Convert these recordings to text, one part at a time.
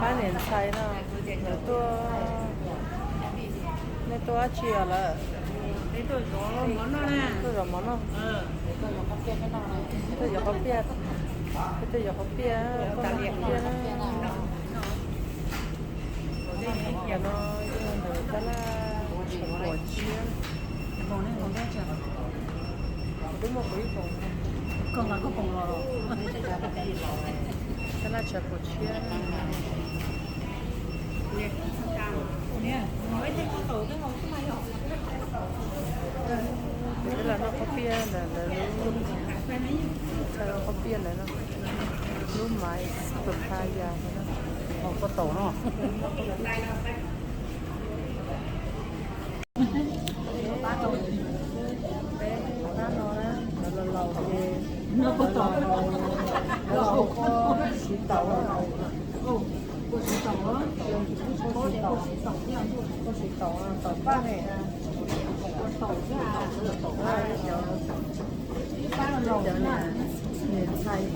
Pab niam ntxhais no, lawv tuaj, nej tuaj dab tsi os lawm? Tuaj zov mov noj. Tuaj zov qhov piaj, tuaj zov qhov piaj, tuaj zov qhov piaj na. Ntawm no yog ntawm tab laj tshav puam tshiab. Tab laj tshav puam tshiab. Peb los noj qhov piaj ntawm lawv lub, qhov piaj ntawd no, lub Maiv Papaya no. Peb pab no na, lawv laus laus ces, lawv laus, lawv laus kua siv taum, kua siv taum, kua siv taum, taum paj ne, taum, taum, cov niam ntxhais.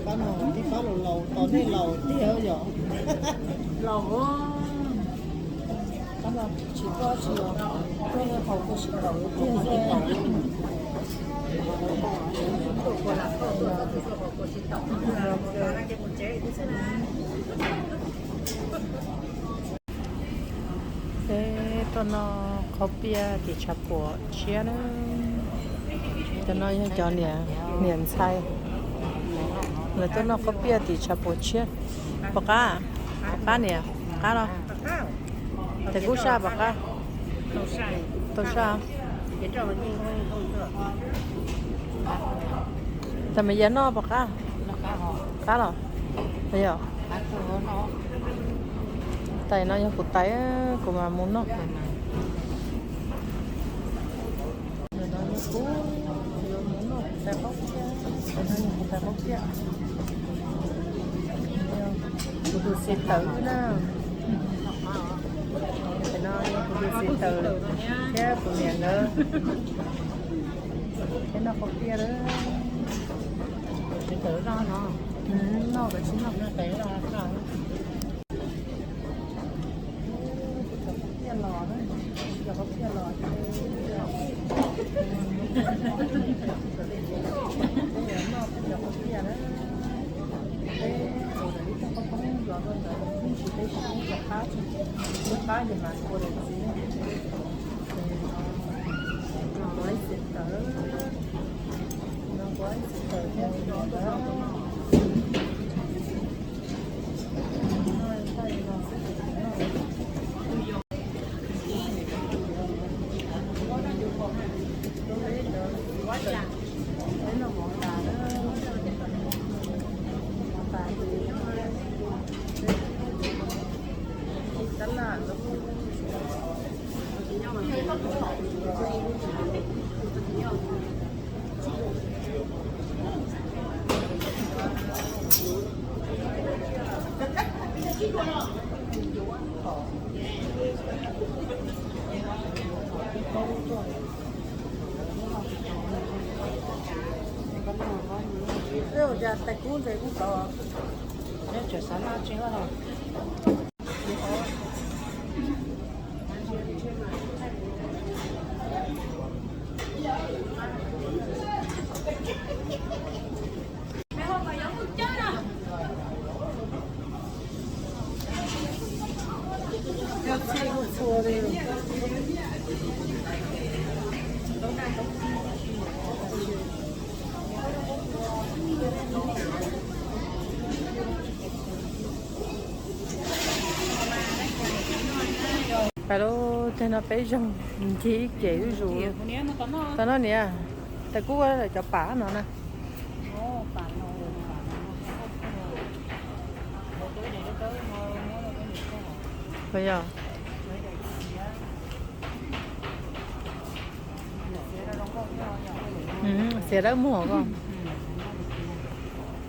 Pab no tib pab laus laus, tos nej laus tiag yom. Laus, pab no tsis tuaj tsis los, tuaj haus kua siv taum tiag tiag. Peb tuaj noj qhov piaj tim tshav puam tshiab na. Cov no yog cov niam, niam ntxhais, lawv tuaj noj qhov piaj tim tshav puam tshiab. Puas qab? Puas qab niam? Qab los? Tes kub saj puas qab? Tau saj. Tas mas yog noj puas qab? Qab los? Yog. Tais no yog kuv tais, kuv mas mus noj. Kuv tais qaub piaj, kuv tais qaub piaj, kuv tus txiv tawv na. Tais no yog kuv tus txiv tawv thiab kuv niam nkawd. Peb noj qaub piaj lawm. Txiv tawv noj no. Noj kom tsis noj. Cov qaub piaj los, cov qaub piaj los, peb yuav noj peb cov qaub piaj na. Peb ua ib tug qhaub poob los rau ntawd, tsis peb sab rov qab, rov qab ces mas ua daim txiv. Ua ib txiv tawv, ua ib txiv tawv thiab ntawd. Ua cas tais kub ntses kuj tau? Neb tseem xav noj tseeb los? Pais lawm, tag no peb zaug ncig ib ce zuj zus. Tau no niam, tais kub lawm cov pam no na. Puas yog? Xiav dawb muag ko.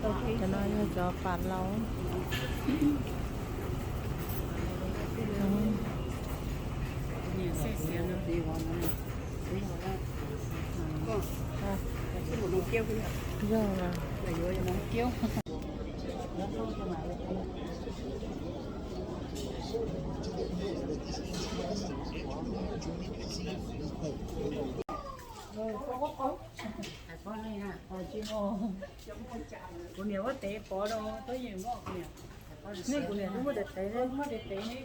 Cov no yog cov pam laus. Yog. Kuv niam ua tes pov rau, nej kuv niam twb muaj tes tes ne.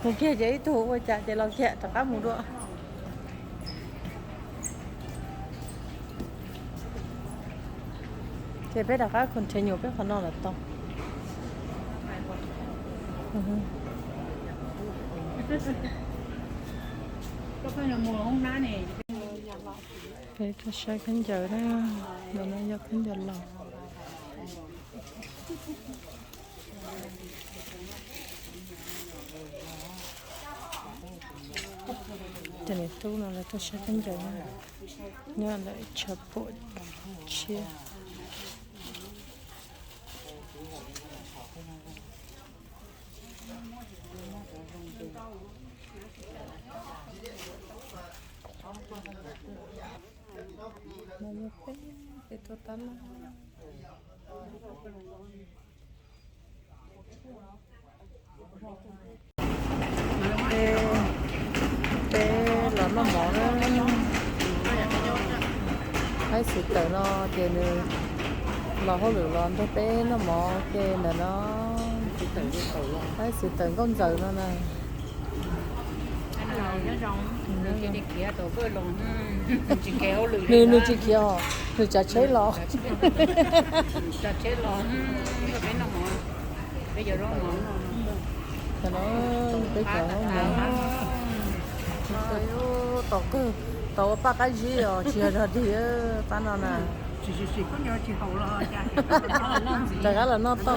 Mus kiag ces ib tug ua cas ces los kiag rov qab mus dua. Ces peb rov qab continue peb qhov no lawm tau. Peb tuaj saib khaub ncaws na, ntawm no yog khaub ncaws laus. Cov niam tub no lawv tuaj saib khaub ncaws na, nyob ntawm chaw phuam tshiab. No yog peb peb tuaj tab laj. Peb los noj mov na. Haib xwm tawm no ces nws los hauj lwm los nrog peb noj mov ua ke ntawm no. Haib xwm tawm nkauj ntxawm no na. Nws, nws tsis khiav os, nws tsav tsheb los. Cov no peb cov zaub mov, tau kawg, tau ua paj qab zib os, tsis yog zog dig pab no na. Rov qab los noj tau.